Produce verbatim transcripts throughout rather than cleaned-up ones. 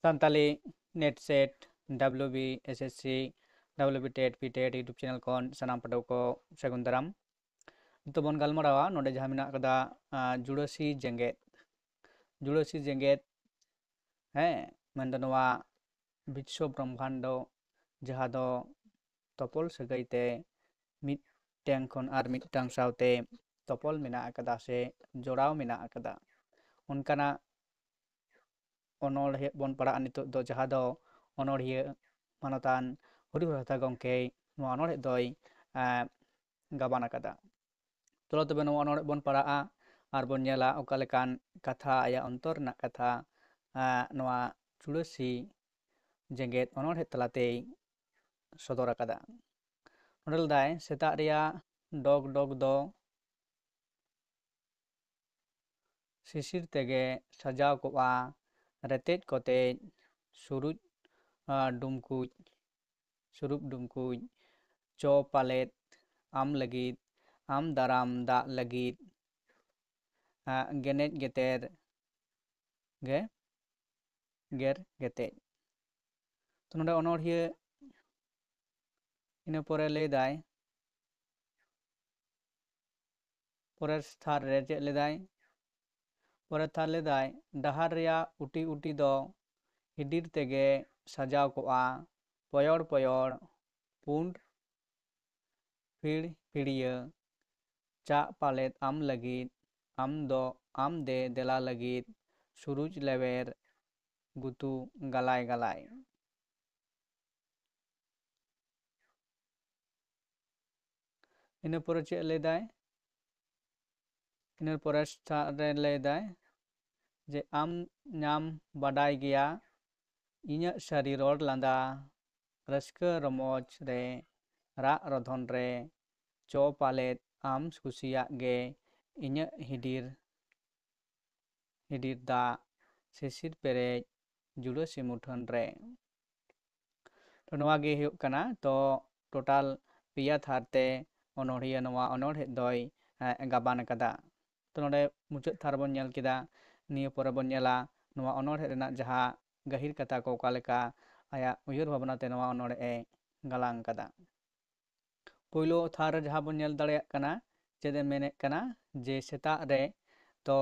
Santali NET SET, WB SSC, WB TET, PTET YouTube channel ᱠᱷᱚᱱ ᱥᱟᱱᱟᱢ ᱯᱟᱹᱴᱷᱩᱣᱟᱹ ᱠᱚ ᱥᱟᱹᱜᱩᱱ ᱫᱟᱨᱟᱢ᱾ ᱱᱤᱛᱚᱜ ᱵᱚᱱ ᱜᱟᱞᱢᱟᱨᱟᱣᱟ ᱱᱚᱰᱮ ᱡᱟᱦᱟᱸ ᱢᱮᱱᱟᱜ ᱟᱠᱟᱫᱟ, ᱟᱸ, ᱡᱩᱲᱟᱹᱥᱤ ᱡᱮᱜᱮᱛ᱾ ᱡᱩᱲᱟᱹᱥᱤ ᱡᱮᱜᱮᱛ, ᱦᱮᱸ, ᱢᱮᱱᱫᱚ ᱱᱚᱣᱟ ᱵᱤᱥᱥᱚ ᱵᱨᱚᱦᱢᱟᱱᱰᱚ, ᱡᱟᱦᱟᱸ ᱫᱚ ᱛᱚᱯᱚᱞ ᱥᱟᱹᱜᱟᱹᱭ ᱛᱮ ᱢᱤᱫᱴᱟᱝ ᱠᱷᱚᱱ ᱟᱨ ᱢᱤᱫᱴᱟᱝ ᱥᱟᱶᱛᱮ ᱛᱚᱯᱚᱞ ᱢᱮᱱᱟᱜ ᱟᱠᱟᱫᱟ ᱥᱮ ᱡᱚᱲᱟᱣ ᱢᱮᱱᱟᱜ ᱟᱠᱟᱫᱟ, ᱚᱱᱠᱟᱱᱟᱜ ᱚᱱᱚᱬᱦᱮ ᱵᱚᱱ ᱯᱟᱲᱦᱟᱜᱼᱟ ᱱᱤᱛᱚᱜ ᱫᱚ, ᱡᱟᱦᱟᱸ ᱫᱚ ᱚᱱᱚᱬᱦᱤᱭᱟᱹ ᱢᱟᱱᱚᱛᱟᱱ ᱦᱚᱨᱤᱦᱚᱨ ᱦᱟᱸᱥᱫᱟ ᱜᱚᱢᱠᱮ ᱱᱚᱣᱟ ᱚᱱᱚᱬᱦᱮ ᱫᱚᱭ, ᱮᱸ, ᱜᱟᱵᱟᱱ ᱟᱠᱟᱫᱟ᱾ ᱪᱚᱞᱚ ᱛᱚᱵᱮ ᱱᱚᱣᱟ ᱚᱱᱚᱬᱦᱮ ᱵᱚᱱ ᱯᱟᱲᱦᱟᱜᱼᱟ ᱟᱨ ᱵᱚᱱ ᱧᱮᱞᱟ ᱚᱠᱟ ᱞᱮᱠᱟᱱ ᱠᱟᱛᱷᱟ, ᱟᱭᱟᱜ ᱚᱱᱛᱚᱨ ᱨᱮᱱᱟᱜ ᱠᱟᱛᱷᱟ, ᱮᱸ, ᱱᱚᱣᱟ ᱪᱩᱲᱟᱹᱥᱤ ᱡᱮᱜᱮᱛ ᱚᱱᱚᱬᱦᱮ ᱛᱟᱞᱟᱛᱮᱭ ᱥᱚᱫᱚᱨ ᱟᱠᱟᱫᱟ᱾ ᱱᱚᱰᱮ ᱞᱮᱫᱟᱭ, ᱥᱮᱛᱟᱜ ᱨᱮᱭᱟᱜ ᱰᱚᱜᱽ ᱰᱚᱜᱽ ᱫᱚ ᱥᱤᱥᱤᱨ ᱛᱮᱜᱮ ᱥᱟᱡᱟᱣ ᱠᱚᱜᱼᱟ, ᱨᱮᱛᱮᱡ ᱠᱚᱛᱮᱡ ᱥᱩᱨᱩᱡ, ᱟᱸ, ᱰᱩᱢᱠᱩᱡ, ᱥᱩᱨᱩᱡ ᱰᱩᱢᱠᱩᱡ, ᱪᱚ ᱯᱟᱞᱮᱫ ᱟᱢ ᱞᱟᱹᱜᱤᱫ, ᱟᱢ ᱫᱟᱨᱟᱢ ᱫᱟᱜ ᱞᱟᱹᱜᱤᱫ, ᱟᱸ, ᱜᱮᱱᱮᱡ ᱜᱮᱛᱮᱨ ᱜᱮ ᱜᱮᱨ ᱜᱮᱛᱮᱡ᱾ ᱛᱚ ᱱᱚᱰᱮ ᱚᱱᱚᱬᱦᱤᱭᱟᱹ ᱤᱱᱟᱹ ᱯᱚᱨᱮ ᱞᱟᱹᱭᱫᱟᱭ, ᱯᱚᱨᱮᱨ ᱛᱷᱟᱨ ᱨᱮ ᱪᱮᱫ ᱞᱮᱫᱟᱭ? ᱯᱚᱨᱮᱨ ᱛᱷᱟᱨ ᱞᱮᱫᱟᱭ, ᱰᱟᱦᱟᱨ ᱨᱮᱭᱟᱜ ᱩᱴᱤ ᱩᱴᱤ ᱫᱚ ᱦᱤᱰᱤᱨ ᱛᱮᱜᱮ ᱥᱟᱡᱟᱣ ᱠᱚᱜᱼᱟ, ᱯᱚᱭᱚᱲ ᱯᱚᱭᱚᱲ ᱯᱩᱸᱰ ᱯᱷᱤᱲ ᱯᱷᱤᱲᱤᱭᱟᱹ ᱪᱟᱜ ᱯᱟᱞᱮᱫ ᱟᱢ ᱞᱟᱹᱜᱤᱫ, ᱟᱢ ᱫᱚ, ᱟᱢ ᱫᱮ ᱫᱮᱞᱟ ᱞᱟᱹᱜᱤᱫ, ᱥᱩᱨᱩᱡ ᱞᱮᱣᱮᱨ ᱜᱩᱛᱩ ᱜᱟᱞᱟᱭ ᱜᱟᱞᱟᱭ᱾ ᱤᱱᱟᱹ ᱯᱚᱨᱮ ᱪᱮᱫ ᱞᱟᱹᱭᱫᱟᱭ? ᱤᱱᱟᱹ ᱯᱚᱨᱮ ᱥᱮᱛᱟᱜ ᱨᱮ ᱞᱟᱹᱭᱫᱟᱭ ᱡᱮ, ᱟᱢ ᱧᱟᱢ ᱵᱟᱰᱟᱭ ᱜᱮᱭᱟ ᱤᱧᱟᱹᱜ ᱥᱟᱹᱨᱤ ᱨᱚᱲ ᱞᱟᱸᱫᱟ, ᱨᱟᱹᱥᱠᱟᱹ ᱨᱚᱢᱚᱡᱽ ᱨᱮ, ᱨᱟᱜ ᱨᱚᱫᱷᱚᱱ ᱨᱮ, ᱪᱚ ᱯᱟᱞᱮᱫ ᱟᱢ ᱠᱩᱥᱤᱭᱟᱜ ᱜᱮ ᱤᱧᱟᱹᱜ ᱦᱤᱰᱤᱨ, ᱦᱤᱰᱤᱨ ᱫᱟᱜ, ᱥᱤᱥᱤᱨ ᱯᱮᱨᱮᱡ ᱡᱩᱲᱟᱹᱥᱤ ᱢᱩᱴᱷᱟᱹᱱ ᱨᱮ᱾ ᱛᱚ ᱱᱚᱣᱟ ᱜᱮ ᱦᱩᱭᱩᱜ ᱠᱟᱱᱟ, ᱛᱚ ᱴᱳᱴᱟᱞ ᱯᱮᱭᱟ ᱛᱷᱟᱨ ᱛᱮ ᱚᱱᱚᱬᱦᱤᱭᱟᱹ ᱱᱚᱣᱟ ᱚᱱᱚᱬᱦᱮ ᱫᱚᱭ, ᱮᱸ, ᱜᱟᱵᱟᱱ ᱟᱠᱟᱫᱟ᱾ ᱛᱚ ᱱᱚᱰᱮ ᱢᱩᱪᱟᱹᱫ ᱛᱷᱟᱨ ᱵᱚᱱ ᱧᱮᱞ ᱠᱮᱫᱟ᱾ ᱱᱤᱭᱟᱹ ᱯᱚᱨᱮ ᱵᱚᱱ ᱧᱮᱞᱟ ᱱᱚᱣᱟ ᱚᱱᱚᱬᱦᱮ ᱨᱮᱱᱟᱜ ᱡᱟᱦᱟᱸ ᱜᱟᱹᱦᱤᱨ ᱠᱟᱛᱷᱟ ᱠᱚ ᱚᱠᱟ ᱞᱮᱠᱟ ᱟᱭᱟᱜ ᱩᱭᱦᱟᱹᱨ ᱵᱷᱟᱵᱽᱱᱟ ᱛᱮ ᱱᱚᱣᱟ ᱚᱱᱚᱬᱦᱮ ᱮ ᱜᱟᱞᱟᱝ ᱠᱟᱫᱟ᱾ ᱯᱳᱭᱞᱳ ᱛᱷᱟᱨ ᱨᱮ ᱡᱟᱦᱟᱸ ᱵᱚᱱ ᱧᱮᱞ ᱫᱟᱲᱮᱭᱟᱜ ᱠᱟᱱᱟ, ᱪᱮᱫ ᱮ ᱢᱮᱱᱮᱫ ᱠᱟᱱᱟ ᱡᱮ ᱥᱮᱛᱟᱜ ᱨᱮ ᱛᱚ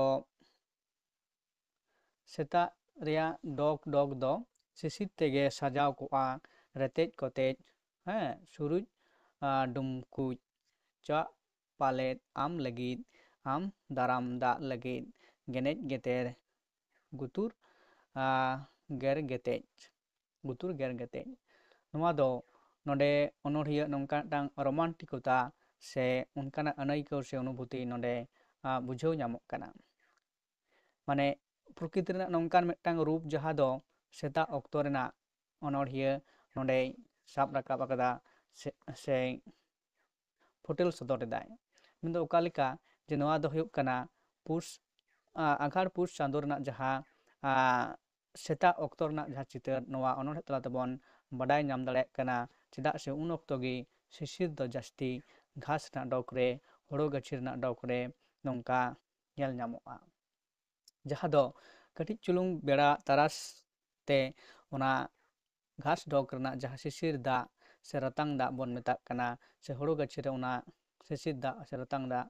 ᱥᱮᱛᱟᱜ ᱨᱮᱭᱟᱜ ᱰᱚᱜᱽ ᱰᱚᱜᱽ ᱫᱚ ᱥᱤᱥᱤᱨ ᱛᱮᱜᱮ ᱥᱟᱡᱟᱣ ᱠᱚᱜᱼᱟ, ᱨᱮᱛᱮᱡ ᱠᱚᱛᱮᱡ, ᱦᱮᱸ, ᱥᱩᱨᱩᱡ, ᱟᱨ ᱰᱩᱢᱠᱩᱡ᱾ ᱪᱟᱜ ᱯᱟᱞᱮᱫ ᱟᱢ ᱞᱟᱹᱜᱤᱫ, ᱟᱢ ᱫᱟᱨᱟᱢ ᱫᱟᱜ ᱞᱟᱹᱜᱤᱫ, ᱜᱮᱱᱮᱡ ᱜᱮᱛᱮᱨ ᱜᱩᱛᱩᱨ, ᱟᱨ ᱜᱮᱨ ᱜᱮᱛᱮᱡ, ᱜᱩᱛᱩᱨ ᱜᱮᱨ ᱜᱮᱛᱮᱡ᱾ ᱱᱚᱣᱟ ᱫᱚ ᱱᱚᱰᱮ ᱚᱱᱚᱬᱦᱤᱭᱟᱹ ᱱᱚᱝᱠᱟ ᱢᱤᱫᱴᱟᱝ ᱨᱳᱢᱟᱱᱴᱤᱠᱚᱛᱟ ᱥᱮ ᱚᱱᱠᱟᱱᱟᱜ ᱟᱹᱱᱟᱹᱭᱠᱟᱹᱣ ᱥᱮ ᱚᱱᱩᱵᱷᱩᱛᱤ ᱱᱚᱰᱮ, ᱟᱸ, ᱵᱩᱡᱷᱟᱹᱣ ᱧᱟᱢᱚᱜ ᱠᱟᱱᱟ᱾ ᱢᱟᱱᱮ ᱯᱨᱚᱠᱨᱤᱛᱤ ᱨᱮᱱᱟᱜ ᱱᱚᱝᱠᱟᱱ ᱢᱤᱫᱴᱟᱝ ᱨᱩᱯ ᱡᱟᱦᱟᱸ ᱫᱚ ᱥᱮᱛᱟᱜ ᱚᱠᱛᱚ ᱨᱮᱱᱟᱜ ᱚᱱᱚᱬᱦᱤᱭᱟᱹ ᱱᱚᱰᱮᱭ ᱥᱟᱵ ᱨᱟᱠᱟᱵ ᱟᱠᱟᱫᱟ ᱥᱮ, ᱥᱮ ᱯᱷᱩᱴᱮᱞ ᱥᱚᱫᱚᱨ ᱮᱫᱟᱭ᱾ ᱢᱮᱱᱫᱚ ᱚᱠᱟ ᱞᱮᱠᱟ ᱡᱮ ᱱᱚᱣᱟ ᱫᱚ ᱦᱩᱭᱩᱜ ᱠᱟᱱᱟ ᱯᱩᱥ, ᱟ, ᱟᱜᱷᱟᱲ ᱯᱩᱥ ᱪᱟᱸᱫᱳ ᱨᱮᱱᱟᱜ ᱡᱟᱦᱟᱸ, ᱟ, ᱥᱮᱛᱟᱜ ᱚᱠᱛᱚ ᱨᱮᱱᱟᱜ ᱡᱟᱦᱟᱸ ᱪᱤᱛᱟᱹᱨ, ᱱᱚᱣᱟ ᱚᱱᱚᱬᱦᱮ ᱛᱟᱞᱟ ᱛᱮᱵᱚᱱ ᱵᱟᱰᱟᱭ ᱧᱟᱢ ᱫᱟᱲᱮᱭᱟᱜ ᱠᱟᱱᱟ᱾ ᱪᱮᱫᱟᱜ ᱥᱮ ᱩᱱ ᱚᱠᱛᱚ ᱜᱮ ᱥᱤᱥᱤᱨ ᱫᱚ ᱡᱟᱹᱥᱛᱤ ᱜᱷᱟᱥ ᱨᱮᱱᱟᱜ ᱰᱚᱜᱽ ᱨᱮ, ᱦᱳᱲᱳ ᱜᱟᱹᱪᱷᱤ ᱨᱮᱱᱟᱜ ᱰᱚᱜᱽ ᱨᱮ ᱱᱚᱝᱠᱟ ᱧᱮᱞ ᱧᱟᱢᱚᱜᱼᱟ, ᱡᱟᱦᱟᱸ ᱫᱚ ᱠᱟᱹᱴᱤᱡ ᱪᱩᱞᱩᱝ ᱵᱮᱲᱟ ᱛᱟᱨᱟᱥ ᱛᱮ ᱚᱱᱟ ᱜᱷᱟᱥ ᱰᱚᱜᱽ ᱨᱮᱱᱟᱜ ᱡᱟᱦᱟᱸ ᱥᱤᱥᱤᱨ ᱫᱟᱜ ᱥᱮ ᱨᱟᱛᱟᱝ ᱫᱟᱜ ᱵᱚᱱ ᱢᱮᱛᱟᱜ ᱠᱟᱱᱟ, ᱥᱮ ᱦᱳᱲᱳ ᱜᱟᱹᱪᱷᱤ ᱨᱮ ᱚᱱᱟ ᱥᱤᱥᱤᱨ ᱫᱟᱜ ᱥᱮ ᱨᱟᱛᱟᱝ ᱫᱟᱜ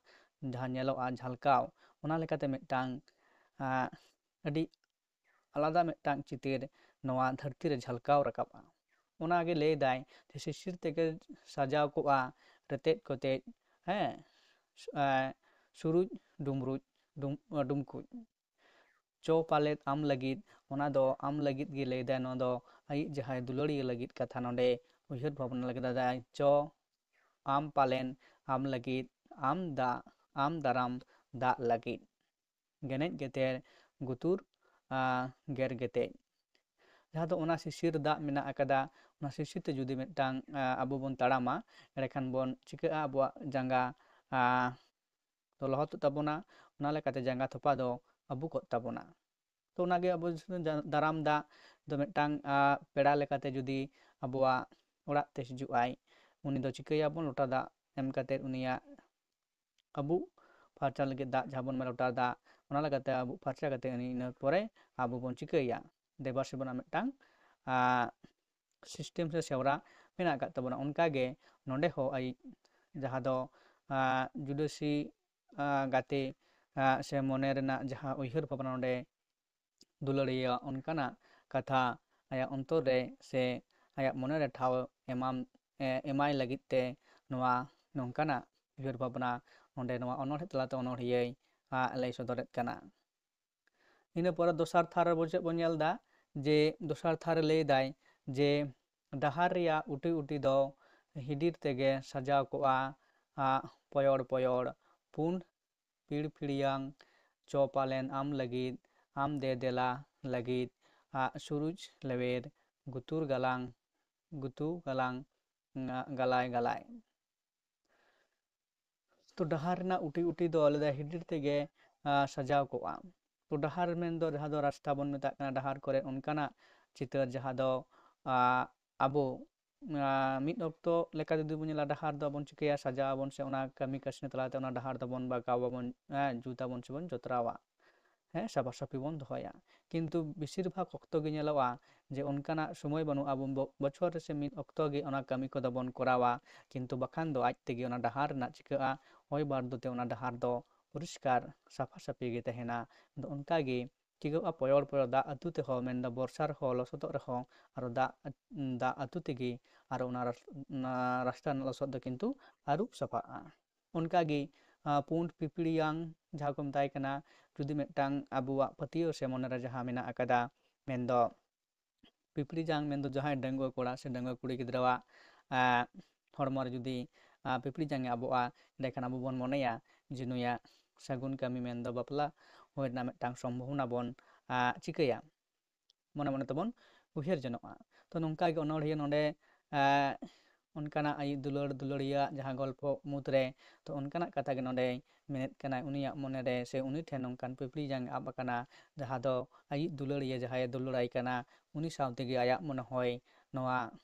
ᱡᱟᱦᱟᱸ ᱧᱮᱞᱚᱜᱼᱟ ᱡᱷᱟᱞᱠᱟᱣ, ᱚᱱᱟ ᱞᱮᱠᱟᱛᱮ ᱢᱤᱫᱴᱟᱝ, ᱟᱸ, ᱟᱹᱰᱤ ᱟᱞᱟᱫᱟ ᱢᱤᱫᱴᱟᱝ ᱪᱤᱛᱟᱹᱨ ᱱᱚᱣᱟ ᱫᱷᱟᱹᱨᱛᱤ ᱨᱮ ᱡᱷᱟᱞᱠᱟᱣ ᱨᱟᱠᱟᱵᱼᱟ᱾ ᱚᱱᱟᱜᱮ ᱞᱟᱹᱭᱫᱟᱭ ᱡᱮ ᱥᱤᱥᱤᱨ ᱛᱮᱜᱮ ᱥᱟᱡᱟᱣ ᱠᱚᱜᱼᱟ ᱨᱮᱛᱮᱡ ᱠᱚᱛᱮᱡ, ᱦᱮᱸ, ᱥᱩ-, ᱮᱸ, ᱥᱩᱨᱩᱡ ᱰᱩᱢᱨᱩᱡ ᱰᱩᱢ-, ᱰᱩᱢᱠᱩᱡ᱾ ᱪᱚ ᱯᱟᱞᱮᱫ ᱟᱢ ᱞᱟᱹᱜᱤᱫ, ᱚᱱᱟ ᱫᱚ ᱟᱢ ᱞᱟᱹᱜᱤᱫ ᱜᱮ ᱞᱟᱹᱭᱫᱟᱭ, ᱱᱚᱣᱟ ᱫᱚ ᱟᱭᱤᱡ ᱡᱟᱦᱟᱸᱭ ᱫᱩᱞᱟᱹᱲᱤᱭᱟᱹ ᱞᱟᱹᱜᱤᱫ ᱠᱟᱛᱷᱟ ᱱᱚᱰᱮ ᱩᱭᱦᱟᱹᱨ ᱵᱷᱟᱵᱽᱱᱟ ᱞᱟᱹᱜᱤᱫ ᱟᱫᱟᱭ᱾ ᱪᱚ ᱟᱢ ᱯᱟᱞᱮᱱ ᱟᱢ ᱞᱟᱹᱜᱤᱫ, ᱟᱢ ᱫᱟᱜ, ᱟᱢ ᱫᱟᱨᱟᱢ ᱫᱟᱜ ᱞᱟᱹᱜᱤᱫ᱾ ᱜᱮᱱᱮᱡ ᱜᱮᱛᱮᱨ ᱜᱩᱛᱩᱨ, ᱟ, ᱜᱮᱨ ᱜᱮᱛᱮᱡ᱾ ᱡᱟᱦᱟᱸ ᱫᱚ ᱚᱱᱟ ᱥᱤᱥᱤᱨ ᱫᱟᱜ ᱢᱮᱱᱟᱜ ᱟᱠᱟᱫᱟ, ᱚᱱᱟ ᱥᱤᱥᱤᱨ ᱛᱮ ᱡᱩᱫᱤ ᱢᱤᱫᱴᱟᱝ, ᱟ, ᱟᱵᱚ ᱵᱚᱱ ᱛᱟᱲᱟᱢᱟ, ᱮᱸᱰᱮᱠᱷᱟᱱ ᱵᱚᱱ ᱪᱤᱠᱟᱹᱜᱼᱟ? ᱟᱵᱚᱣᱟᱜ ᱡᱟᱸᱜᱟ, ᱟ, ᱫᱚ ᱞᱚᱦᱚᱫᱚᱜ ᱛᱟᱵᱚᱱᱟ, ᱚᱱᱟ ᱞᱮᱠᱟᱛᱮ ᱡᱟᱸᱜᱟ ᱛᱷᱚᱯᱟ ᱫᱚ ᱟᱹᱵᱩᱠᱚᱜ ᱛᱟᱵᱚᱱᱟ᱾ ᱛᱚ ᱚᱱᱟᱜᱮ ᱟᱵᱚ ᱫᱟᱨᱟᱢ ᱫᱟᱜ ᱫᱚ ᱢᱤᱫᱴᱟᱝ, ᱟ, ᱯᱮᱲᱟ ᱞᱮᱠᱟᱛᱮ ᱡᱩᱫᱤ ᱟᱵᱚᱣᱟᱜ ᱚᱲᱟᱜ ᱛᱮ ᱦᱤᱡᱩᱜ ᱟᱭ, ᱩᱱᱤ ᱫᱚ ᱪᱤᱠᱟᱹᱭᱟᱵᱚᱱ? ᱞᱚᱴᱟ ᱫᱟᱜ ᱮᱢ ᱠᱟᱛᱮ ᱩᱱᱤᱭᱟᱜ ᱟᱵᱩᱜ ᱯᱷᱟᱨᱪᱟ ᱞᱟᱹᱜᱤᱫ ᱫᱟᱜ ᱡᱟᱦᱟᱸ ᱵᱚᱱ ᱢᱮᱱᱟ ᱞᱚᱴᱟ ᱫᱟᱜ, ᱚᱱᱟ ᱞᱮᱠᱟᱛᱮ ᱟᱵᱩᱜ ᱯᱷᱟᱨᱪᱟ ᱠᱟᱛᱮ ᱩᱱᱤ ᱤᱱᱟᱹ ᱯᱚᱨᱮ ᱟᱵᱚ ᱵᱚᱱ ᱪᱤᱠᱟᱹᱭᱟ? ᱫᱮᱵᱟ ᱥᱮᱵᱟ ᱨᱮᱱᱟᱜ ᱢᱤᱫᱴᱟᱝ ᱥᱤᱥᱴᱮᱢ ᱥᱮ ᱥᱮᱣᱨᱟ ᱢᱮᱱᱟᱜ ᱟᱠᱟᱫ ᱛᱟᱵᱚᱱᱟ᱾ ᱚᱱᱠᱟᱜᱮ ᱱᱚᱰᱮ ᱦᱚᱸ ᱟᱭᱤᱡ ᱡᱟᱦᱟᱸ ᱫᱚ ᱡᱩᱰᱟᱹᱥᱤ ᱜᱟᱛᱮ ᱥᱮ ᱢᱚᱱᱮ ᱨᱮᱱᱟᱜ ᱡᱟᱦᱟᱸ ᱩᱭᱦᱟᱹᱨ ᱵᱷᱟᱵᱽᱱᱟ ᱱᱚᱰᱮ ᱫᱩᱞᱟᱹᱲᱤᱭᱟᱹ ᱚᱱᱠᱟᱱᱟᱜ ᱠᱟᱛᱷᱟ ᱟᱭᱟᱜ ᱚᱱᱛᱚᱨ ᱨᱮ ᱥᱮ ᱟᱭᱟᱜ ᱢᱚᱱᱮ ᱨᱮ ᱴᱷᱟᱶ ᱮᱢᱟᱢ ᱮᱢᱟᱭ ᱞᱟᱹᱜᱤᱫ ᱛᱮ ᱱᱚᱣᱟ ᱱᱚᱝᱠᱟᱱᱟᱜ ᱩᱭᱦᱟᱹᱨ ᱵᱷᱟᱵᱽᱱᱟ ᱱᱚᱰᱮ ᱱᱚᱣᱟ ᱚᱱᱚᱬᱦᱮ ᱛᱟᱞᱟᱛᱮ ᱚᱱᱚᱬᱦᱤᱭᱟᱹᱭ ᱞᱟᱹᱭ ᱥᱚᱫᱚᱨᱮᱫ ᱠᱟᱱᱟ᱾ ᱤᱱᱟᱹ ᱯᱚᱨᱮ ᱫᱚᱥᱟᱨ ᱛᱷᱟᱨ ᱨᱮ ᱪᱮᱫ ᱵᱚᱱ ᱧᱮᱞ ᱮᱫᱟ? ᱡᱮ ᱫᱚᱥᱟᱨ ᱛᱷᱟᱨ ᱨᱮ ᱞᱟᱹᱭ ᱮᱫᱟᱭ ᱡᱮ ᱰᱟᱦᱟᱨ ᱨᱮᱭᱟᱜ ᱩᱴᱤ ᱩᱴᱤ ᱫᱚ ᱦᱤᱰᱤᱨ ᱛᱮᱜᱮ ᱥᱟᱡᱟᱣ ᱠᱚᱜᱼᱟ ᱯᱚᱭᱚᱲ ᱯᱚᱭᱚᱲ ᱯᱩᱸᱰ ᱯᱤᱲᱯᱤᱲᱤᱭᱟᱝ ᱪᱚ ᱯᱟᱞᱮᱱ ᱟᱢ ᱞᱟᱹᱜᱤᱫ ᱟᱢ ᱫᱮ ᱫᱮᱞᱟ ᱞᱟᱹᱜᱤᱫ ᱟᱜ ᱥᱩᱨᱩᱡ ᱞᱮᱣᱮᱨ ᱜᱩᱛᱩᱨ ᱜᱟᱞᱟᱝ ᱜᱩᱛᱩ ᱜᱟᱞᱟᱝ ᱜᱟᱞᱟᱭ ᱜᱟᱞᱟᱭ᱾ ᱛᱚ ᱰᱟᱦᱟᱨ ᱨᱮᱱᱟᱜ ᱩᱴᱤ ᱩᱴᱤ ᱫᱚ ᱞᱟᱹᱭᱫᱟᱭ ᱦᱤᱰᱤᱨ ᱛᱮᱜᱮ ᱥᱟᱡᱟᱣ ᱠᱚᱜᱼᱟ᱾ ᱛᱚ ᱰᱟᱦᱟᱨ ᱢᱮᱱᱫᱚ ᱡᱟᱦᱟᱸ ᱫᱚ ᱨᱟᱥᱛᱟ ᱵᱚᱱ ᱢᱮᱛᱟᱜ ᱠᱟᱱᱟ, ᱰᱟᱦᱟᱨ ᱠᱚᱨᱮ ᱚᱱᱠᱟᱱᱟᱜ ᱪᱤᱛᱟᱹᱨ ᱡᱟᱦᱟᱸ ᱫᱚ ᱟᱵᱚ ᱢᱤᱫ ᱚᱠᱛᱚ ᱞᱮᱠᱟ ᱡᱩᱫᱤ ᱵᱚᱱ ᱧᱮᱞᱟ, ᱰᱟᱦᱟᱨ ᱫᱚ ᱟᱵᱚᱱ ᱪᱤᱠᱟᱹᱭᱟ? ᱥᱟᱡᱟᱣ ᱟᱵᱚᱱ ᱥᱮ ᱚᱱᱟ ᱠᱟᱹᱢᱤ ᱠᱟᱹᱥᱱᱤ ᱛᱟᱞᱟᱛᱮ ᱚᱱᱟ ᱰᱟᱦᱟᱨ ᱫᱚᱵᱚᱱ ᱵᱟᱜᱟᱣ ᱟᱵᱚᱱ, ᱡᱩᱛ ᱟᱵᱚᱱ ᱥᱮᱵᱚᱱ ᱡᱚᱛᱨᱟᱣᱟ, ᱦᱮᱸ, ᱥᱟᱯᱷᱟ ᱥᱟᱹᱯᱷᱤ ᱵᱚᱱ ᱫᱚᱦᱚᱭᱟ᱾ ᱠᱤᱱᱛᱩ ᱵᱮᱥᱤᱨ ᱵᱷᱟᱜᱽ ᱚᱠᱛᱚ ᱜᱮ ᱧᱮᱞᱚᱜᱼᱟ ᱡᱮ ᱚᱱᱠᱟᱱᱟᱜ ᱥᱚᱢᱚᱭ ᱵᱟᱹᱱᱩᱜᱼᱟ, ᱟᱵᱚ ᱵᱚᱪᱷᱚᱨ ᱨᱮ ᱥᱮ ᱢᱤᱫ ᱚᱠᱛᱚ ᱜᱮ ᱚᱱᱟ ᱠᱟᱹᱢᱤ ᱠᱚᱫᱚ ᱵᱚᱱ ᱠᱚᱨᱟᱣᱟ, ᱠᱤᱱᱛᱩ ᱵᱟᱠᱷᱟᱱ ᱫᱚ ᱟᱡ ᱛᱮᱜᱮ ᱚᱱᱟ ᱰᱟᱦᱟᱨ ᱨᱮᱱᱟᱜ ᱪᱤᱠᱟᱹᱜᱼᱟ? ᱦᱚᱭ ᱵᱟᱹᱨᱰᱩ ᱛᱮ ᱚᱱᱟ ᱰᱟᱦᱟᱨ ᱫᱚ ᱯᱚᱨᱤᱥᱠᱟᱨ ᱥᱟᱯᱷᱟ ᱥᱟᱹᱯᱷᱤ ᱜᱮ ᱛᱟᱦᱮᱱᱟ᱾ ᱟᱫᱚ ᱚᱱᱠᱟ ᱜᱮ ᱪᱤᱠᱟᱹᱜᱼᱟ? ᱯᱚᱭᱚᱲ ᱯᱚᱭᱚᱲ ᱫᱟᱜ ᱟᱹᱛᱩ ᱛᱮᱦᱚᱸ, ᱢᱮᱱᱫᱚ ᱵᱚᱨᱥᱟ ᱨᱮᱦᱚᱸ ᱞᱚᱥᱚᱫᱚᱜ ᱨᱮᱦᱚᱸ ᱟᱨᱚ ᱫᱟᱜ ᱫᱟᱜ ᱟᱹᱛᱩ ᱛᱮᱜᱮ ᱟᱨᱚ ᱚᱱᱟ ᱨᱟᱥ- ᱚᱱᱟ ᱨᱟᱥᱛᱟ ᱨᱮᱱᱟᱜ ᱞᱚᱥᱚᱫ ᱫᱚ ᱠᱤᱱᱛᱩ ᱟᱹᱨᱩᱵ ᱥᱟᱯᱷᱟᱜᱼᱟ᱾ ᱚᱱᱠᱟᱜᱮ ᱯᱩᱸᱰ ᱯᱤᱯᱤᱲᱤᱭᱟᱝ ᱡᱟᱦᱟᱸ ᱠᱚ ᱢᱮᱛᱟᱭ ᱠᱟᱱᱟ, ᱡᱩᱫᱤ ᱢᱤᱫᱴᱟᱝ ᱟᱵᱚᱣᱟᱜ ᱯᱟᱹᱛᱭᱟᱹᱣ ᱥᱮ ᱢᱚᱱᱮᱨᱮ ᱡᱟᱦᱟᱸ ᱢᱮᱱᱟᱜ ᱟᱠᱟᱫᱟ, ᱢᱮᱱᱫᱚ ᱯᱤᱯᱤᱲᱤ ᱡᱟᱝ ᱢᱮᱱᱫᱚ ᱡᱟᱦᱟᱸᱭ ᱰᱟᱺᱜᱩᱣᱟᱹ ᱠᱚᱲᱟ ᱥᱮ ᱰᱟᱺᱜᱩᱣᱟᱹ ᱠᱩᱲᱤ ᱜᱤᱫᱽᱨᱟᱹᱣᱟᱜ ᱦᱚᱲᱢᱚ ᱨᱮ ᱡᱩᱫᱤ ᱯᱤᱯᱤᱲᱤ ᱡᱟᱝ ᱮ ᱟᱵᱚᱜᱼᱟ, ᱮᱸᱰᱮᱠᱷᱟᱱ ᱟᱵᱚ ᱵᱚᱱ ᱢᱚᱱᱮᱭᱟ ᱡᱮ ᱱᱩᱭᱟᱜ ᱥᱟᱹᱜᱩᱱ ᱠᱟᱹᱢᱤ ᱢᱮᱱᱫᱚ ᱵᱟᱯᱞᱟ ᱦᱩᱭ ᱨᱮᱱᱟᱜ ᱢᱤᱫᱴᱟᱝ ᱥᱚᱢᱵᱷᱚᱵᱚᱱᱟ ᱵᱚᱱ ᱪᱤᱠᱟᱹᱭᱟ, ᱢᱚᱱᱮ ᱢᱚᱱᱮ ᱛᱮᱵᱚᱱ ᱩᱭᱦᱟᱹᱨ ᱡᱚᱱᱚᱜᱼᱟ᱾ ᱛᱚ ᱱᱚᱝᱠᱟ ᱜᱮ ᱚᱱᱚᱬᱦᱤᱭᱟᱹ ᱱᱚᱰᱮ ᱚᱱᱠᱟᱱᱟᱜ ᱟᱭᱤᱡ ᱫᱩᱞᱟᱹᱲ ᱫᱩᱞᱟᱹᱲᱤᱭᱟᱹᱣᱟᱜ ᱡᱟᱦᱟᱸ ᱜᱚᱞᱯᱚ ᱢᱩᱫᱽᱨᱮ, ᱛᱚ ᱚᱱᱠᱟᱱᱟᱜ ᱠᱟᱛᱷᱟ ᱜᱮ ᱱᱚᱰᱮᱭ ᱢᱮᱱᱮᱫ ᱠᱟᱱᱟᱭ᱾ ᱩᱱᱤᱭᱟᱜ ᱢᱚᱱᱮᱨᱮ ᱥᱮ ᱩᱱᱤ ᱴᱷᱮᱱ ᱱᱚᱝᱠᱟᱱ ᱯᱤᱯᱤᱲᱤ ᱡᱟᱝ ᱟᱵ ᱟᱠᱟᱱᱟ, ᱡᱟᱦᱟᱸ ᱫᱚ ᱟᱭᱤᱡ ᱫᱩᱞᱟᱹᱲᱤᱭᱟᱹ ᱡᱟᱦᱟᱸᱭᱮ ᱫᱩᱞᱟᱹᱲᱟᱭ ᱠᱟᱱᱟ, ᱩᱱᱤ ᱥᱟᱶ ᱛᱮᱜᱮ ᱟᱭᱟᱜ ᱢᱚᱱᱮ ᱦᱚᱭ ᱱᱚᱣᱟ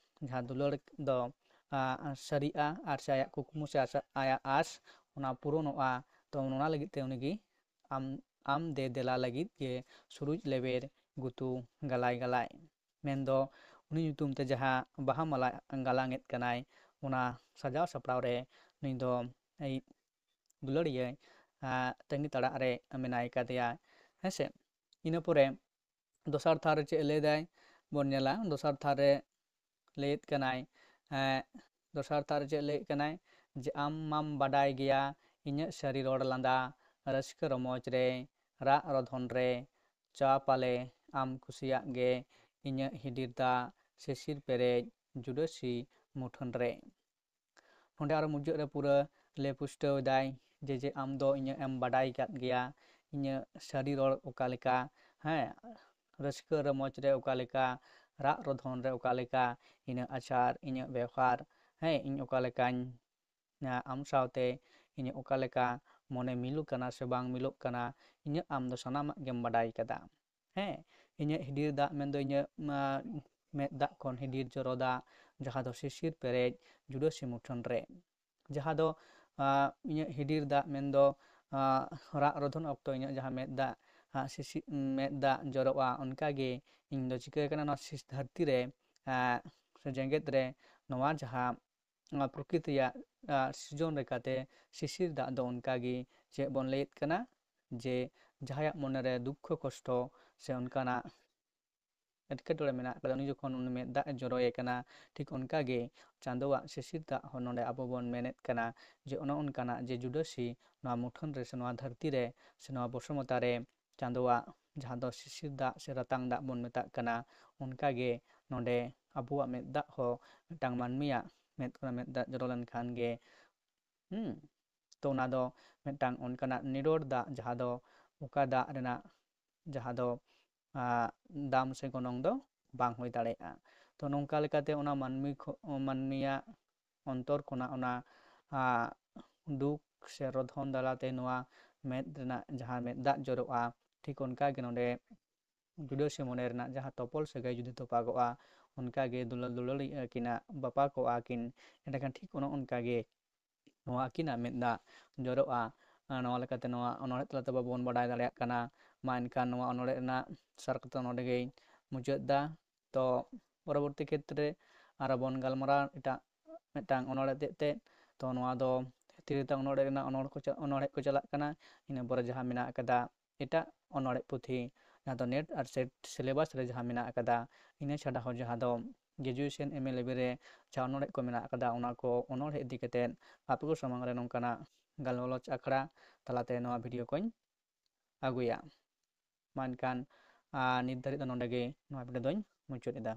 ᱡᱟᱦᱟᱸ ᱫᱩᱞᱟᱹᱲ ᱫᱚ ᱥᱟᱹᱨᱤᱜᱼᱟ ᱟᱨ ᱥᱮ ᱟᱭᱟᱜ ᱠᱩᱠᱢᱩ ᱥᱮ ᱟᱭᱟᱜ ᱟᱥ ᱚᱱᱟ ᱯᱩᱨᱚᱱᱚᱜᱼᱟ᱾ ᱛᱚ ᱚᱱᱟ ᱞᱟᱹᱜᱤᱫ ᱛᱮ ᱩᱱᱤᱜᱮ ᱟᱢ ᱟᱢ ᱫᱮ ᱫᱮᱞᱟ ᱞᱟᱹᱜᱤᱫ ᱜᱮ ᱥᱩᱨᱩᱡ ᱞᱮᱵᱮᱨ ᱜᱩᱛᱩ ᱜᱟᱞᱟᱭ ᱜᱟᱞᱟᱭ, ᱢᱮᱱᱫᱚ ᱩᱱᱤ ᱧᱩᱛᱩᱢ ᱛᱮ ᱡᱟᱦᱟᱸ ᱵᱟᱦᱟ ᱢᱟᱞᱟ ᱜᱟᱞᱟᱝ ᱮᱫ ᱠᱟᱱᱟᱭ, ᱚᱱᱟ ᱥᱟᱡᱟᱣ ᱥᱟᱯᱲᱟᱣ ᱨᱮ ᱱᱩᱭ ᱫᱚ ᱟᱡ ᱫᱩᱞᱟᱹᱲᱤᱭᱟᱹ ᱛᱟᱺᱜᱤ ᱛᱟᱲᱟᱜ ᱨᱮ ᱢᱮᱱᱟᱭ ᱠᱟᱫᱮᱭᱟ᱾ ᱦᱮᱸᱥᱮ, ᱤᱱᱟᱹ ᱯᱚᱨᱮ ᱫᱚᱥᱟᱨ ᱛᱷᱟᱨ ᱨᱮ ᱪᱮᱫ ᱮ ᱞᱟᱹᱭᱫᱟᱭ ᱵᱚᱱ ᱧᱮᱞᱟ᱾ ᱫᱚᱥᱟᱨ ᱛᱷᱟᱨ ᱨᱮ ᱞᱟᱹᱭᱮᱫ ᱠᱟᱱᱟᱭ, ᱫᱚᱥᱟᱨ ᱛᱷᱟᱨ ᱨᱮ ᱪᱮᱫ ᱞᱟᱹᱭᱮᱫ ᱠᱟᱱᱟᱭ ᱡᱮ, ᱟᱢ ᱢᱟᱢ ᱵᱟᱰᱟᱭ ᱜᱮᱭᱟ ᱤᱧᱟᱹᱜ ᱥᱟᱹᱨᱤ ᱨᱚᱲ ᱞᱟᱸᱫᱟ, ᱨᱟᱹᱥᱠᱟᱹ ᱨᱚᱢᱚᱡᱽ ᱨᱮ, ᱨᱟᱜ ᱨᱚᱫᱷᱚᱱ ᱨᱮ, ᱪᱟ ᱯᱟᱞᱮ ᱟᱢ ᱠᱩᱥᱤᱭᱟᱜ ᱜᱮ, ᱤᱧᱟᱹᱜ ᱦᱤᱰᱤᱨ ᱫᱟᱜ ᱥᱤᱥᱤᱨ ᱯᱮᱨᱮᱡ ᱡᱩᱰᱟᱹᱥᱤ ᱢᱩᱴᱷᱟᱹᱱ ᱨᱮ᱾ ᱱᱚᱰᱮ ᱟᱨᱚ ᱢᱩᱪᱟᱹᱫ ᱨᱮ ᱯᱩᱨᱟᱹ ᱞᱟᱹᱭ ᱯᱩᱥᱴᱟᱹᱣ ᱮᱫᱟᱭ ᱡᱮ, ᱡᱮ ᱟᱢ ᱫᱚ ᱤᱧᱟᱹᱜ ᱮᱢ ᱵᱟᱰᱟᱭ ᱠᱟᱫ ᱜᱮᱭᱟ, ᱤᱧᱟᱹᱜ ᱥᱟᱹᱨᱤ ᱨᱚᱲ ᱚᱠᱟ ᱞᱮᱠᱟ, ᱦᱮᱸ, ᱨᱟᱹᱥᱠᱟᱹ ᱨᱚᱢᱚᱡᱽ ᱨᱮ ᱚᱠᱟ ᱞᱮᱠᱟ, ᱨᱟᱜ ᱨᱚᱫᱷᱚᱱ ᱨᱮ ᱚᱠᱟ ᱞᱮᱠᱟ, ᱤᱧᱟᱹᱜ ᱟᱪᱟᱨ, ᱤᱧᱟᱹᱜ ᱵᱮᱣᱦᱟᱨ, ᱦᱮᱸ, ᱤᱧ ᱚᱠᱟ ᱞᱮᱠᱟᱧ ᱟᱢ ᱥᱟᱶᱛᱮ ᱤᱧᱟᱹᱜ ᱚᱠᱟ ᱞᱮᱠᱟ ᱢᱚᱱᱮ ᱢᱤᱞᱚᱜ ᱠᱟᱱᱟ ᱥᱮ ᱵᱟᱝ ᱢᱤᱞᱚᱜ ᱠᱟᱱᱟ, ᱤᱧᱟᱹᱜ ᱟᱢ ᱫᱚ ᱥᱟᱱᱟᱢᱟᱜ ᱜᱮᱢ ᱵᱟᱰᱟᱭ ᱠᱟᱫᱟ᱾ ᱦᱮᱸ, ᱤᱧᱟᱹᱜ ᱦᱤᱰᱤᱨ ᱫᱟᱜ ᱢᱮᱱᱫᱚ ᱤᱧᱟᱹᱜ ᱢᱮᱫ ᱫᱟᱜ ᱠᱷᱚᱱ ᱦᱤᱰᱤᱨ ᱡᱚᱨᱚ ᱫᱟᱜ, ᱡᱟᱦᱟᱸ ᱫᱚ ᱥᱤᱥᱤᱨ ᱯᱮᱨᱮᱡ ᱡᱩᱰᱟᱹᱥᱤ ᱢᱩᱴᱷᱟᱹᱱ ᱨᱮ, ᱡᱟᱦᱟᱸ ᱫᱚ ᱤᱧᱟᱹᱜ ᱦᱤᱰᱤᱨ ᱫᱟᱜ ᱢᱮᱱᱫᱚ ᱨᱟᱜ ᱨᱚᱫᱷᱚᱱ ᱚᱠᱛᱚ ᱤᱧᱟᱹᱜ ᱡᱟᱦᱟᱸ ᱢᱮᱫ ᱫᱟᱜ ᱥᱤᱥᱤ ᱢᱮᱫ ᱫᱟᱜ ᱡᱚᱨᱚᱜᱼᱟ, ᱚᱱᱠᱟᱜᱮ ᱤᱧ ᱫᱚ ᱪᱤᱠᱟᱹ ᱠᱟᱱᱟ, ᱱᱚᱣᱟ ᱫᱷᱟᱹᱨᱛᱤ ᱨᱮ ᱥᱮ ᱡᱮᱜᱮᱛ ᱨᱮ ᱱᱚᱣᱟ ᱡᱟᱦᱟᱸ ᱱᱚᱣᱟ ᱯᱨᱚᱠᱨᱤᱛᱤ ᱨᱮᱭᱟᱜ ᱥᱤᱨᱡᱚᱱ ᱞᱮᱠᱟᱛᱮ ᱥᱤᱥᱤᱨ ᱫᱟᱜ ᱫᱚ ᱚᱱᱠᱟᱜᱮ ᱪᱮᱫ ᱵᱚᱱ ᱞᱟᱹᱭᱮᱫ ᱠᱟᱱᱟ, ᱡᱮ ᱡᱟᱦᱟᱸᱭᱟᱜ ᱢᱚᱱᱮᱨᱮ ᱫᱩᱠᱠᱷᱚ ᱠᱚᱥᱴᱚ ᱥᱮ ᱚᱱᱠᱟᱱᱟᱜ ᱮᱴᱠᱮᱴᱚᱬᱮ ᱢᱮᱱᱟᱜ ᱟᱠᱟᱫᱟ, ᱩᱱᱤ ᱡᱚᱠᱷᱚᱱ ᱩᱱᱤ ᱢᱮᱫ ᱫᱟᱜ ᱮ ᱡᱚᱨᱚᱭᱮ ᱠᱟᱱᱟ, ᱴᱷᱤᱠ ᱚᱱᱠᱟᱜᱮ ᱪᱟᱸᱫᱳᱣᱟᱜ ᱥᱤᱥᱤᱨ ᱫᱟᱜ ᱦᱚᱸ ᱱᱚᱰᱮ ᱟᱵᱚ ᱵᱚᱱ ᱢᱮᱱᱮᱫ ᱠᱟᱱᱟ ᱡᱮ ᱚᱱᱮ ᱚᱱᱠᱟᱱᱟᱜ ᱡᱮ ᱡᱩᱰᱟᱹᱥᱤ ᱱᱚᱣᱟ ᱢᱩᱴᱷᱟᱹᱱ ᱨᱮ ᱥᱮ ᱱᱚᱣᱟ ᱫᱷᱟᱹᱨᱛᱤ ᱨᱮ ᱥᱮ ᱱᱚᱣᱟ ᱵᱚᱥᱚᱢᱚᱛᱟ ᱨᱮ ᱪᱟᱸᱫᱳᱣᱟᱜ ᱡᱟᱦᱟᱸ ᱫᱚ ᱥᱤᱥᱤᱨ ᱫᱟᱜ ᱥᱮ ᱨᱟᱛᱟᱝ ᱫᱟᱜ ᱵᱚᱱ ᱢᱮᱛᱟᱜ ᱠᱟᱱᱟ, ᱚᱱᱠᱟᱜᱮ ᱱᱚᱰᱮ ᱟᱵᱚᱣᱟᱜ ᱢᱮᱫ ᱫᱟᱜ ᱦᱚᱸ ᱢᱤᱫᱴᱟᱝ ᱢᱟᱹᱱᱢᱤᱭᱟᱜ ᱢᱮᱫ ᱠᱷᱚᱱᱟᱜ ᱢᱮᱫ ᱫᱟᱜ ᱡᱚᱨᱚ ᱞᱮᱱᱠᱷᱟᱱ ᱜᱮ, ᱦᱩᱸ, ᱛᱚ ᱚᱱᱟ ᱫᱚ ᱢᱤᱫᱴᱟᱝ ᱚᱱᱠᱟᱱᱟᱜ ᱱᱤᱨᱚᱲ ᱫᱟᱜ ᱡᱟᱦᱟᱸ ᱫᱚ ᱚᱠᱟ ᱫᱟᱜ ᱨᱮᱱᱟᱜ ᱡᱟᱦᱟᱸ ᱫᱚ ᱫᱟᱢ ᱥᱮ ᱜᱚᱱᱚᱝ ᱫᱚ ᱵᱟᱝ ᱦᱩᱭ ᱫᱟᱲᱮᱭᱟᱜᱼᱟ᱾ ᱛᱚ ᱱᱚᱝᱠᱟ ᱞᱮᱠᱟᱛᱮ ᱚᱱᱟ ᱢᱟᱹᱱᱢᱤ ᱢᱟᱹᱱᱢᱤᱭᱟᱜ ᱚᱱᱛᱚᱨ ᱠᱷᱚᱱᱟᱜ ᱚᱱᱟ ᱫᱩᱠ ᱥᱮ ᱨᱚᱫᱷᱚᱱ ᱛᱟᱞᱟᱛᱮ ᱱᱚᱣᱟ ᱢᱮᱫ ᱨᱮᱱᱟᱜ ᱡᱟᱦᱟᱸ ᱢᱮᱫ ᱫᱟᱜ ᱡᱚᱨᱚᱜᱼᱟ, ᱴᱷᱤᱠ ᱚᱱᱠᱟᱜᱮ ᱱᱚᱰᱮ ᱡᱩᱰᱟᱹᱥᱤ ᱢᱚᱱᱮ ᱨᱮᱱᱟᱜ ᱡᱟᱦᱟᱸ ᱛᱚᱯᱚᱞ ᱥᱟᱹᱜᱟᱹᱭ ᱡᱩᱫᱤ ᱛᱚᱯᱟᱜᱚᱜᱼᱟ, ᱚᱱᱠᱟᱜᱮ ᱫᱩᱞᱟᱹᱲ ᱫᱩᱞᱟᱹᱲᱤᱡ ᱟᱹᱠᱤᱱᱟᱜ ᱵᱟᱯᱟ ᱠᱚᱜᱼᱟ ᱠᱤᱱ, ᱮᱸᱰᱮᱠᱷᱟᱱ ᱴᱷᱤᱠ ᱚᱱᱮ ᱚᱱᱠᱟᱜᱮ ᱱᱚᱣᱟ ᱟᱹᱠᱤᱱᱟᱜ ᱢᱮᱫ ᱫᱟᱜ ᱡᱚᱨᱚᱜᱼᱟ᱾ ᱱᱚᱣᱟ ᱞᱮᱠᱟᱛᱮ ᱱᱚᱣᱟ ᱚᱱᱚᱬᱦᱮ ᱛᱟᱞᱟ ᱛᱮ ᱵᱟᱵᱚᱱ ᱵᱟᱰᱟᱭ ᱫᱟᱲᱮᱭᱟᱜ ᱠᱟᱱᱟ ᱢᱟ ᱮᱱᱠᱷᱟᱱ ᱱᱚᱣᱟ ᱚᱱᱚᱲᱦᱮ ᱨᱮᱱᱟᱜ ᱥᱟᱨ ᱠᱟᱛᱷᱟ ᱱᱚᱰᱮ ᱜᱮᱧ ᱢᱩᱪᱟᱹᱫ ᱮᱫᱟ᱾ ᱛᱚ ᱯᱚᱨᱚᱵᱚᱨᱛᱤ ᱠᱷᱮᱛᱨᱮ ᱟᱨᱚ ᱵᱚᱱ ᱜᱟᱞᱢᱟᱨᱟᱣᱟ ᱮᱴᱟᱜ ᱢᱤᱫᱴᱟᱝ ᱚᱱᱚᱲᱦᱮ ᱛᱮᱫ ᱛᱮ᱾ ᱛᱚ ᱱᱚᱣᱟ ᱫᱚ ᱛᱷᱤᱨ ᱛᱟᱝ ᱚᱱᱚᱲᱦᱮ ᱨᱮᱱᱟᱜ ᱚᱱᱚᱲ ᱠᱚ ᱪᱟ-, ᱚᱱᱚᱲᱦᱮ ᱠᱚ ᱪᱟᱞᱟᱜ ᱠᱟᱱᱟ᱾ ᱤᱱᱟᱹ ᱯᱚᱨᱮ ᱡᱟᱦᱟᱸ ᱢᱮᱱᱟᱜ ᱟᱠᱟᱫᱟ ᱮᱴᱟᱜ ᱚᱱᱚᱲᱦᱮ ᱯᱩᱛᱷᱤ, ᱡᱟᱦᱟᱸ ᱫᱚ NET ᱟᱨ SET syllabus ᱨᱮ ᱡᱟᱦᱟᱸ ᱢᱮᱱᱟᱜ ᱟᱠᱟᱫᱟ, ᱤᱱᱟᱹ ᱪᱷᱟᱰᱟ ᱦᱚᱸ ᱡᱟᱦᱟᱸ ᱫᱚ graduation MA level ᱨᱮ ᱡᱟᱦᱟᱸ ᱚᱱᱚᱲᱦᱮ ᱠᱚ ᱢᱮᱱᱟᱜ ᱟᱠᱟᱫᱟ, ᱚᱱᱟ ᱠᱚ ᱚᱱᱚᱲᱦᱮ ᱤᱫᱤ ᱠᱟᱛᱮᱫ ᱟᱯᱮ ᱠᱚ ᱥᱟᱢᱟᱝ ᱨᱮ ᱱᱚᱝᱠᱟᱱᱟᱜ ᱜᱟᱞᱚᱪ ᱟᱠᱷᱲᱟ ᱛᱟᱞᱟᱛᱮ ᱱᱚᱣᱟ video ᱠᱚᱧ ᱟᱹᱜᱩᱭᱟ᱾ ᱢᱟ ᱮᱱᱠᱷᱟᱱ, ᱟᱨ ᱱᱤᱛ ᱫᱷᱟᱹᱨᱤᱡ ᱫᱚ ᱱᱚᱰᱮ ᱜᱮ ᱱᱚᱣᱟ video ᱫᱚᱧ ᱢᱩᱪᱟᱹᱫ ᱮᱫᱟ᱾